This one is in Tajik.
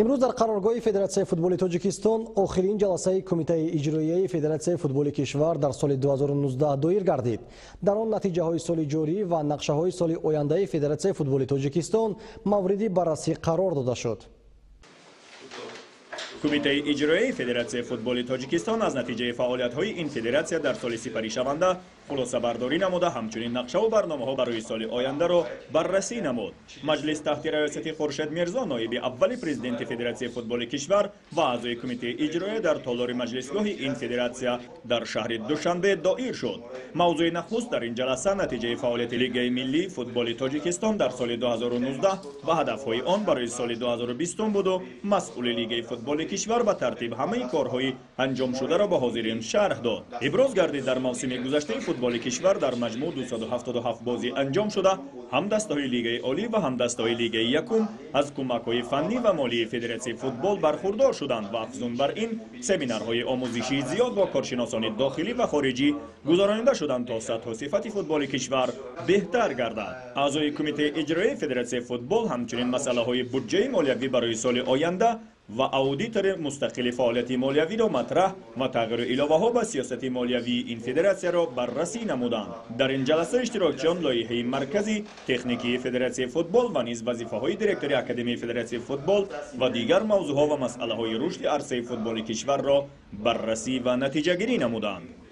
Имрӯз дар қароргоҳи Федератсияи футболи Тоҷикистон охирин ҷаласаи Кумитаи иҷроияи Федератсияи футболи кишвар дар соли 2019 доир гардид. Дар он натиҷаҳои соли ҷорӣ ва нақшаҳои соли ояндаи Федератсияи футболи Тоҷикистон мавриди баррасӣ қарор дода шуд. Кумитаи иҷроияи Федератсияи футболи Тоҷикистон аз натиҷаи фаъолиятҳои ин федератсия дар соли сипаришаванда хулосабардорӣ намуда, ҳамчунин нақшаву барномаҳо барои соли ояндаро баррасӣ намуд. Маҷлис таҳти раёсати Хуршед Мирзо, ноиби аввали президенти Федератсияи футболи кишвар ва аъзои кумитаи иҷроия, дар толори маҷлисгоҳи ин федератсия дар шаҳри Душанбе доир шуд. Мавзӯи нахуст дар ин ҷаласа натиҷаи фаъолияти Лигаи миллии футболи Тоҷикистон дар соли 2019 ва ҳадафҳои он барои соли 2020 буду масъули Лигаи футболи кишвар ба тартиб ҳамаи корҳои анҷомшударо ба ҳозирин шарҳ дод. Иброз гардид, дар мавсими гузаштаи футболи кишвар дар маҷмӯъ 277 бозӣ анҷом шуда, ҳам дастаҳои Лигаи олӣ ва ҳам дастаҳои Лигаи якум аз кӯмакҳои фаннӣ ва молии Федератсияи футбол бархурдор шуданд ва афзун бар ин семинарҳои омӯзишии зиёд бо коршиносони дохилӣ ва хориҷӣ гузаронида шуданд, то сатҳу сифати футболи кишвар беҳтар гардад. Аъзои Кумитаи иҷроияи Федератсияи футбол ҳамчунин масъалаҳои буҷҷаи молиявӣ барои соли оянда ва аудитори мустақили фаъолияти молиявиро матраҳ ва тағйиру иловаҳо ба сиёсати молиявии ин федератсияро баррасӣ намуданд. Дар ин ҷаласа иштирокчиён лоиҳаи маркази техникии Федератсияи футбол ва низ вазифаҳои директори Академияи Федератсияи футбол ва дигар мавзӯъҳо ва масъалаҳои рушди арсаи футболи кишварро баррасӣ ва натиҷагирӣ намуданд.